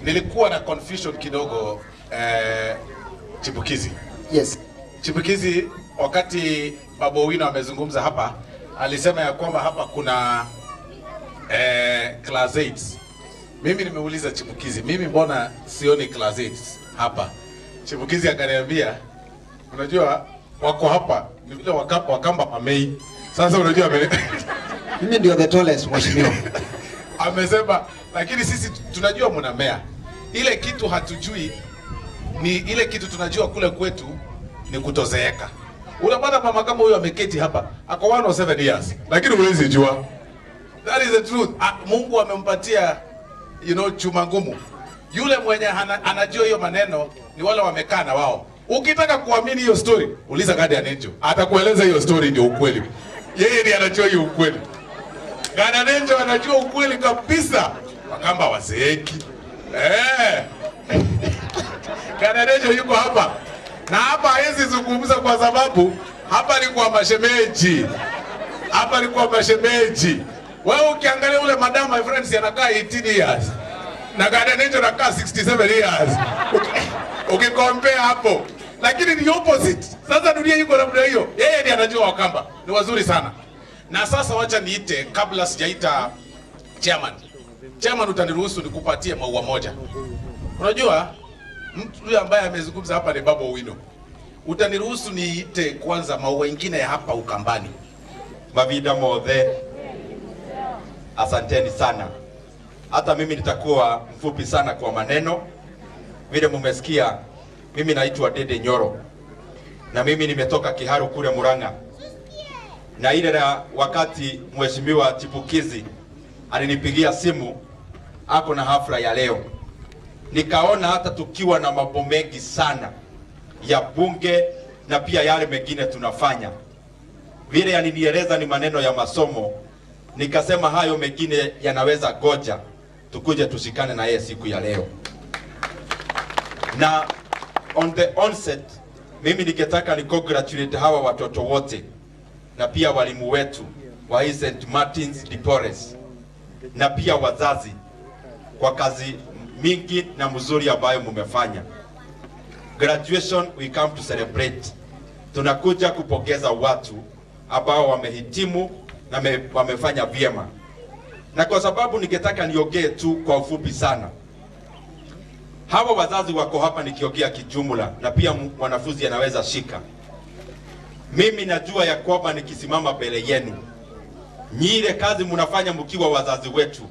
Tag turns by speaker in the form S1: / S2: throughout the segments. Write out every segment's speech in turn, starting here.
S1: Nilikuwa na confusion kidogo, Chipukizi.
S2: Yes.
S1: Chipukizi, wakati Babu Owino amezungumza hapa, alisema ya kwamba hapa kuna class 8. Mimi nimeuliza Chipukizi, mimi mbona sioni class 8 hapa? Chipukizi akaniambia, unajua wako hapa ni vile Wakamba wamei. Sasa unajua
S2: mimi ndio the tallest, mheshimiwa.
S1: Amesema lakini sisi tunajua mnamea. Ile kitu hatujui ni ile kitu tunajua kule kwetu ni kutozeeka. Unapata mama kama huyo ameketi hapa ako 107 years, lakini huwezi jua. That is the truth. Mungu amempatia chuma ngumu. Yule mwenye anajua hiyo maneno ni wale wamekaa na wao. Ukitaka kuamini hiyo story, uliza Guardian Angel. Atakueleza hiyo story ndio ukweli. Yeye ndiye anajua hiyo ukweli. Guardian Angel anajua ukweli kabisa. Wakamba wazeeki. Guardian Angel yuko hapa. Na hapa hawezi zungumza kwa sababu hapa ni kwa mashemeji. Hapa ni kwa mashemeji. Wewe ukiangalia ule madam, my friends, anakaa 18 years. Na Guardian Angel anakaa 67 years. Ukikompare hapo. Lakini ni opposite. Sasa dunia yuko namna hiyo. Yeye ndiye anajua Wakamba. Ni wazuri sana. Na sasa wacha niite kabla sijaita chairman. Chairman, utaniruhusu nikupatie maua moja. Unajua mtu yule ambaye amezungumza hapa ni Babu Owino. Utaniruhusu niite kwanza maua ingine ya hapa Ukambani.
S3: Mavida mothe. Asanteni sana. Hata mimi nitakuwa mfupi sana kwa maneno. Vile mumesikia, mimi naitwa Dede Nyoro. Na mimi nimetoka Kiharu kule Murang'a. Na ile na wakati Mheshimiwa Chipukizi alinipigia simu ako na hafla ya leo, nikaona hata tukiwa na mambo mengi sana ya bunge na pia yale mengine tunafanya, vile alinieleza ni maneno ya masomo, nikasema hayo mengine yanaweza goja, tukuje tushikane na yeye siku ya leo. Na on the onset, mimi ningetaka ni congratulate hawa watoto wote na pia walimu wetu wa St. Martin's de Porres na pia wazazi kwa kazi mingi na mzuri ambayo mumefanya. Graduation, we come to celebrate. Tunakuja kupongeza watu ambao wamehitimu na wamefanya vyema. Na kwa sababu ningetaka niongee tu kwa ufupi sana. Hawa wazazi wako hapa nikiongea kijumla na pia mwanafunzi anaweza shika. Mimi najua ya kwamba nikisimama mbele yenu, nyile kazi mnafanya mkiwa wazazi wetu,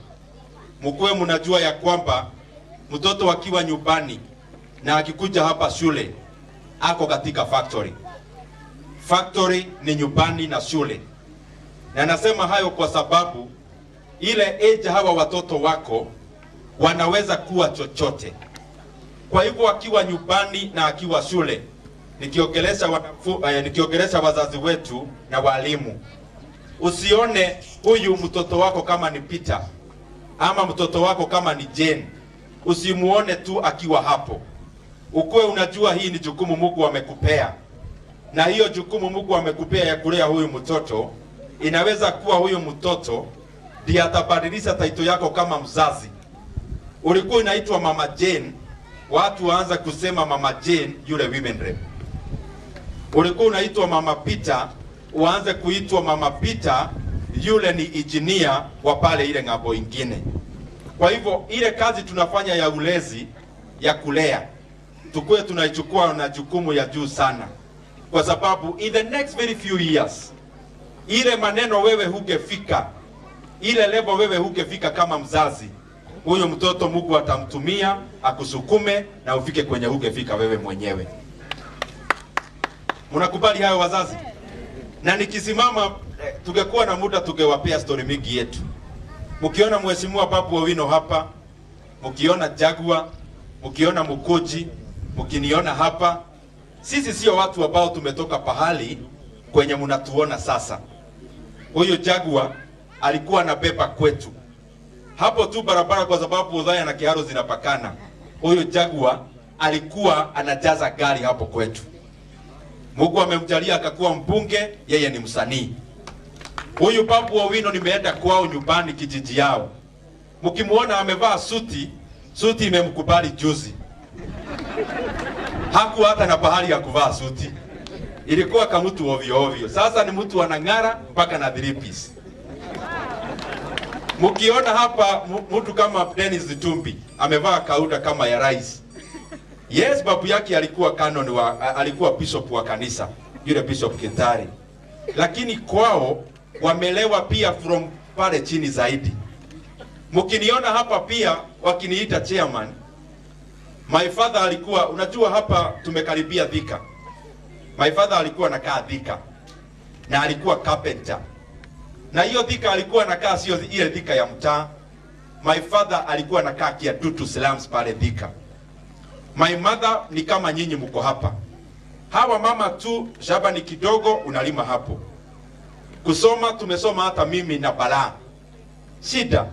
S3: mkuwe mnajua ya kwamba mtoto akiwa nyumbani na akikuja hapa shule ako katika factory. Factory ni nyumbani na shule. Na nasema hayo kwa sababu ile age hawa watoto wako wanaweza kuwa chochote. Kwa hivyo akiwa nyumbani na akiwa shule, nikiongelesha wazazi wetu na walimu, usione huyu mtoto wako kama ni Peter ama mtoto wako kama ni Jane. Usimuone tu akiwa hapo. Ukuwe unajua hii ni jukumu Mungu amekupea. Na hiyo jukumu Mungu amekupea ya kulea huyu mtoto, inaweza kuwa huyu mtoto ndiye atabadilisha taito yako kama mzazi. Ulikuwa unaitwa Mama Jane, watu waanza kusema Mama Jane yule women rep. Ulikuwa unaitwa Mama Peter, uanze kuitwa Mama Peter yule ni engineer wa pale ile ng'ambo ingine. Kwa hivyo ile kazi tunafanya ya ulezi, ya kulea, tukue tunaichukua na jukumu ya juu sana. Kwa sababu in the next very few years, ile maneno wewe hungefika, ile level wewe hungefika kama mzazi, huyo mtoto Mungu atamtumia akusukume na ufike kwenye hungefika wewe mwenyewe. Mnakubali hayo wazazi? Na nikisimama, tungekuwa na muda tungewapea story mingi yetu. Mkiona Mheshimiwa Babu Owino hapa, mkiona Jaguar, mkiona Mukoji, mkiniona hapa, sisi sio watu ambao tumetoka pahali kwenye mnatuona sasa. Huyo Jaguar alikuwa anabeba kwetu hapo tu barabara, kwa sababu Othaya na Kiharu zinapakana. Huyo Jaguar alikuwa anajaza gari hapo kwetu. Mungu amemjalia akakuwa mbunge, yeye ni msanii. Huyu Babu Owino nimeenda kwao nyumbani kijiji yao. Mkimuona amevaa suti, Suti imemkubali juzi. Hakuwa hata na pahali ya kuvaa suti. Ilikuwa kama mtu ovyo ovyo. Sasa ni mtu anang'ara mpaka na 3 piece. Mkiona hapa mtu kama Dennis Tumbi amevaa kauda kama ya rais. Yes, babu yake alikuwa canon wa, alikuwa bishop wa kanisa, yule Bishop Ketari. Lakini kwao wamelewa pia from pale chini zaidi. Mkiniona hapa pia wakiniita chairman, my father alikuwa, unajua hapa tumekaribia Thika. My father alikuwa anakaa Thika na alikuwa carpenter. Na hiyo Thika alikuwa anakaa sio ile Thika ya mtaa. My father alikuwa anakaa Kiatutu slums pale Thika. My mother ni kama nyinyi mko hapa. Hawa mama tu shamba ni kidogo unalima hapo. Kusoma tumesoma hata mimi na balaa. Shida.